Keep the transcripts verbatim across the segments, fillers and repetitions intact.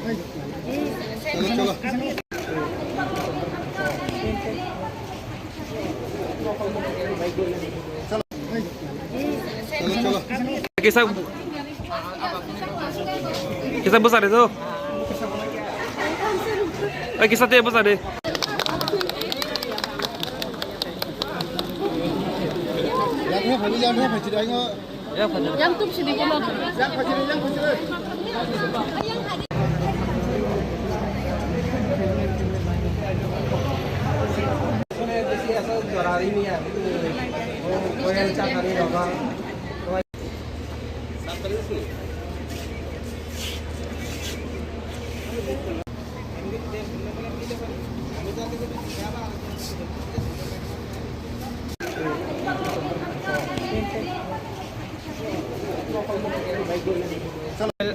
Kisa, kisa bwsa de to. Eh, kisa te bwsa de. Yang tu sini kalau.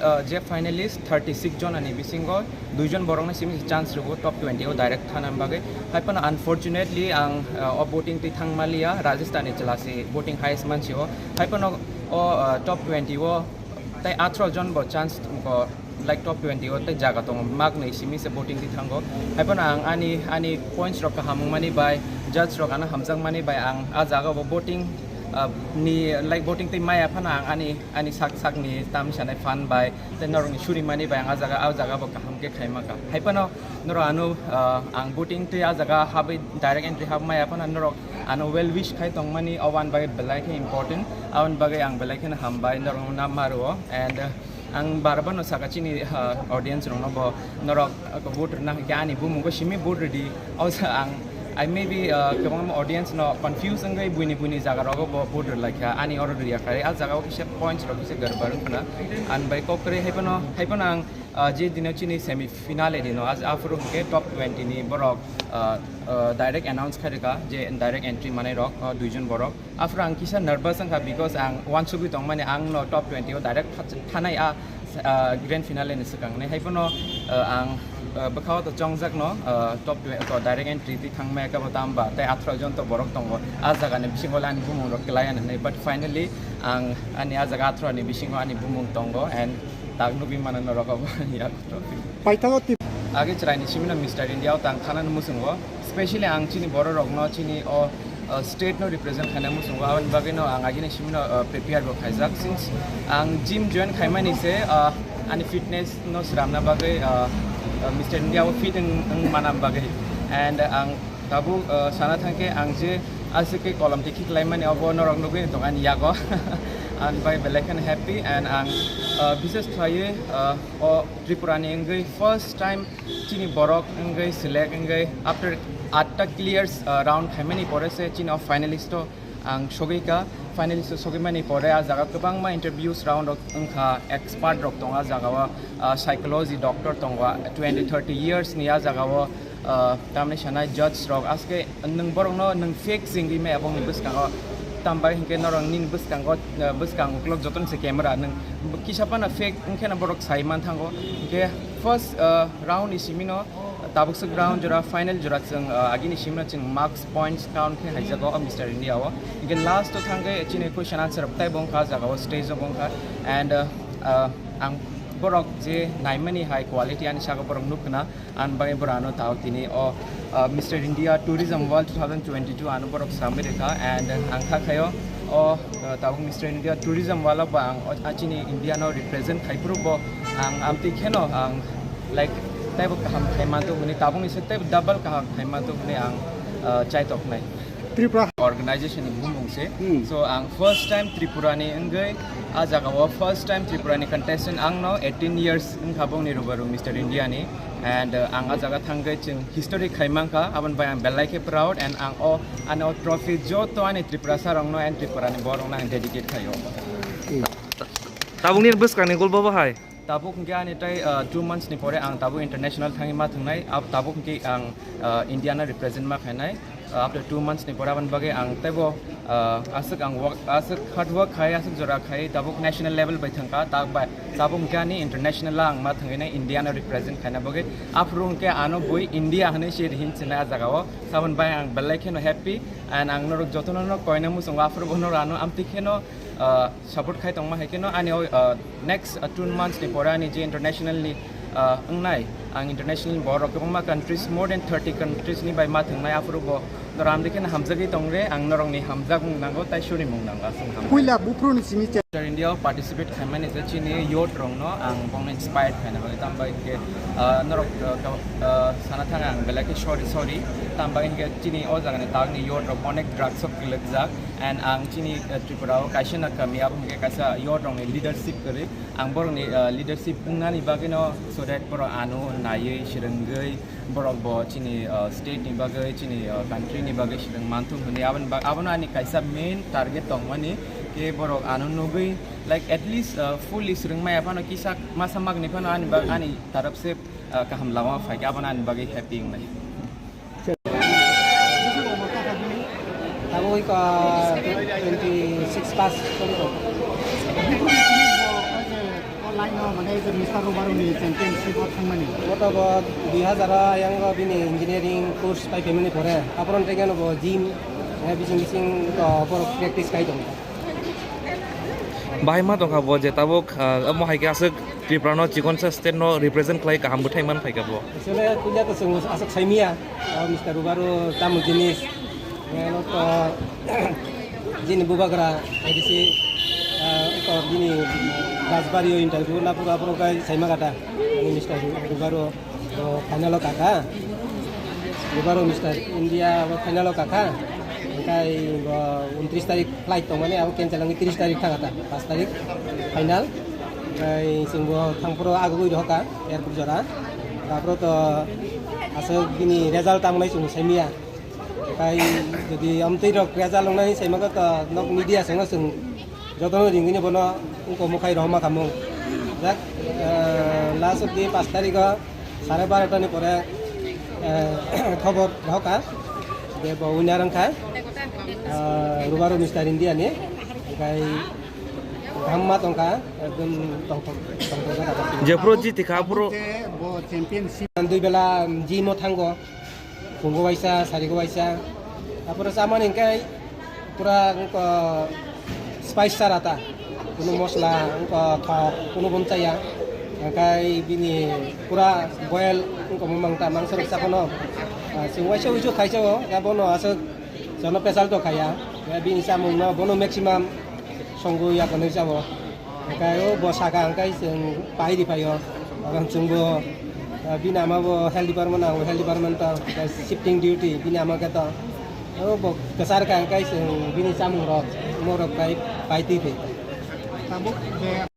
Uh, je finalist thirty six jon ani bisingo dui jon borokno simi chance rwgo top twenty o direct thana bagwi. Hai phano unfortunately ang, uh, o voting twi thang maliya, Rajasthan ni chwla se voting highest mansi o. Hai phano o, uh, top twenty o tai atharo jon bo chance ko, like, top twenty o tei jaga tongo, mak nwi simi se voting twi thango. Hai phano ang ani, ani points rok kaham wngmani bai, judge rok ano hamjakmani bai ang a jaga bo voting, ah, ni, like, voting twi maya phano ang ani, ani sak sak ni tamni sanai phan bai tei norok ni suri mani bai ang a jaga, a jaga bo kaham khe khai maka. Hai phano norok ano, ah, ang voting twi a jaga habwi direct entry hab maya phano norok ano well wish khai tongmani, o ani bagwi belai khe important, aboni bagwi ang belai kheno hambai norok no ma rwo. And, uh, ang bar bar no saka chini, uh, audience rok no bo norok, uh, vote rwna hai khe ani bumung bo simi vote rwdi. Also ang, I maybe, uh, kwbangma audience no confuse wngwi buini buini jaga rogo bo vote rwlai kha, ani oro rwya kha, a jaga o kisa points rok kisa garbar wngkha na. Ani bai kok kwrwi hai phano, hai phano ang, uh, je dino chini semi finale dino, aphuru hwnkhe top twenty ni borok, uh, uh, direct announce khai rwkha je direct entry manai rok, uh, duijon borok. Aphuru ang kisa nervous wngkha because ang uansugwi tongmani ang no top twenty o direct tha-, thanai a, uh, grand finale ni swkang nai. Hai phano, uh, ang, uh, bwkhao to chongjak no, uh, top twenty, to direct entry twi thangmaya khe bo tamba tei atharo jon to borok tongo. A jaga ni bisingo le ani bumung rok kwlai ani hinwi. But finally ang ani a jaga atharo ni bisingo ani bumung tongo and tak nugwi mano norok abo ya trophy. Paithago tip. Age chwraini simino Mister India o tang thanani muchungo, specially ang chini borok rokno chini o, uh, state no represent khaina muchungo, aboni bagwi no ang agini simino, uh, prepare bo khaijak, since ang gym join khaimani se, uh, ani fitness no sramna bagwi, uh, uh, Mister India o fit wng, wng mana bagwi, and ang tabuk, uh, sana thangkhe ang je aswk khe kolom tikhi khlaimani obo norok nugwi tong ani yago. Ang bai belai kheno happy and ang, uh, bises khlaiwi, uh, o Tripura ni wngwi first time chini borok wngwi select wngwi after atta clears, uh, round khaimani pore se chini o finalist o ang sogwi kha. Finalist o sogwi mani pore a jaga kwbangma interviews round rok wngkha, expert rok tongo a jaga o, uh, psychology doctor tongo, twenty thirty years ni a jaga o, uh, tamni sanai judge rok aske nwng borokno nwng fake singwi maya bongni bwskango, tambai hinkhe norok nini bwskango, uh, bwskang uklok jotono se camera nwng kisa phano fake wngkheno borok sai manthango. Hinkhe first, uh, round ni simino tabuk swk round jora, final jora chwng, uh, agini simino chwng marks points count khe haijago o Mister India o. Hinkhe last o thangkhe chini question answer rok taibo wngkha, jaga o stage o wngkha, and, uh, uh, ang borok je naimani hai quality ani saka borok nukna. Ani bagwi borok ano tao tini o, uh, Mister India Tourism World two thousand twenty-two ano borok samwi rwkha, and ang kha khaio o, uh, tabuk Mister India Tourism World o bo ang o, a chini India no represent khai phuru bo ang amtwi kheno ang, like, taibo kaham khai manto hwnwi, tabukni se teibo double kaham khai manto hwnwi ang, uh, chaitok nai. Tripura organization ni bumung se. Hmm. So ang first time Tripura ni wngwi a jaga o first time Tripura ni contestant ang no eighteen years wngkha bongni rubaru Mister India ni, and, uh, ang a jaga thangwi chwng history khai mankha, aboni bai ang belai khe proud, and ang o ani o trophy joto ani Tripura sa rok no and Tripura ni borok no ang dedicate khaio. Tabukni bwskang ni goal bo bo hai. Tabuk hwnkhe ani tei, uh, two months ni pore ang tabuk international thangwi ma thwngnai. Ab-, tabuk hwnkhe ang, uh, India no represent ma khainai. Uh, after two months ni pore aboni bagwi ang teibo, uh, aswk ang work, aswk hard work khai, aswk jora khai, tabuk national level bai thangkha, tak bai tabuk hwnkhe ani international ang ma thwngwi nai India no represent khaina bagwi. Aphuru hwnkhe ano bui India hwnwi se hin sinai a jaga o. Saboni bai ang belai kheno happy, and ang norok jotono no koina muchungo, aphuru bo norok ano amtwi kheno, uh, support khai tongma hai kheno ani o, uh, next, uh, two months ni pore ani je international ni, Ah, wngnai, ang international borok kwbangma countries, more than thirty countries ni bai ma thwngnai, aphuru bo norok amtwi kheno hamjagwi tongre, ang norokni hamjakmung nango, tai surimung nango, aswk hamjak. Puila buphuruni simi che- India o participate khaimani je chini youth rokno ang bongno inspired khaina bagwi, tamo bagwi khe, ah, norok, ah, ka-, ah, sana thang ang belai khe sorry, sorry, tamo bagwi hinkhe chini o jagani takni youth rok onek drugs o kwlwkjak, and ang chini, ah, Tripura o kaisa na kami abo hinkhe kaisa youth rokni leadership kwrwi. Ang borokni, ah, leadership wngnani bagwino, so that borok ano naiwi, swrwngwi, borok bo chini, ah, state ni bagwi, chini, ah, country ni bagwi swrwng manthung hwnwi. Aboni ba-, abono ani kaisa main target tongmani, khe borok ano nugwi, like, at least, ah, fully swrwng maya phano kisa masa magni phano ani bag-, ani taraf se, ah, kaham lama phaikha, abono ani bagwi happy wngnai. Tabuk, ah, twenty six pass choli tongo. Online o mane je Mister Rubaru ni championship o thangmani. Bo to bo dui hazar o yang o bini engineering course pai phaimani pore. Aphuru tei khe no bo gym, eh, bising bising to borok practice khai tongo. Bahai ma tongkha bo je tabuk, ah, omo hai khe aswk Tripura no chikonsa state no represent khlai kaham bwthai man phaikha bo. Actually, puila to chwng aswk saimanya, ah, Mister Rubaru tamo jinis, eh, no to jini bubagra, A D C, ah, to bini Rajbari o interview na pura pura kai saima kata, ani Mister Rubaru. Bo final o kakha. Ebaro Mister India bo final o kakha. Hingkai bo untris tarik flight tongmani, abo cancel wngwi tris tarik thangkha ta, pas tarik final. Hingkai chwng bo thangphuru agugwi rohorkha airport jora. Taphuru to aswk bini result tamo nai chwng saimanya. Hingkai jodi amtwi rok result wngnani saimano to nok media songno chwng jotono ringwini bono wngkok mwkhai rohorma khamung. Jak, eh, last of the pas tarikh o sare barota ni pore, eh, khobor rohorkha je bo winner wngkha, eh, Rubaru Mister India ni. Hingkai hamma tongkha, ekdom tongthok, tongthok. Jephuru jitikha, aphuru. Bo championship. Dui bela gym o thango. Phungo waisa, sarigo waisa. Aphuru chamani hingke pura wngkha spice chara ta. Kunu mosla, wngkha thok, kunu bo chaya. Hingke bini pura boil wngkha mangta, mangso rok chaphano. Ah, chwng waisa uisu khaisa o, ya bono aswk jono pesal to khaya. Ya bini chamung no bono maximum songwi ya kono chao. Hingke o bo saka hingke chwng pai ri phaio. Oro chwngbo, ah, bini ama bo health department, ang health department to, hingke shifting duty bini ama khe to. O bo kwchar kha hingke chwng bini chamung rok, mo rok kai pai twi phai. Tabuk je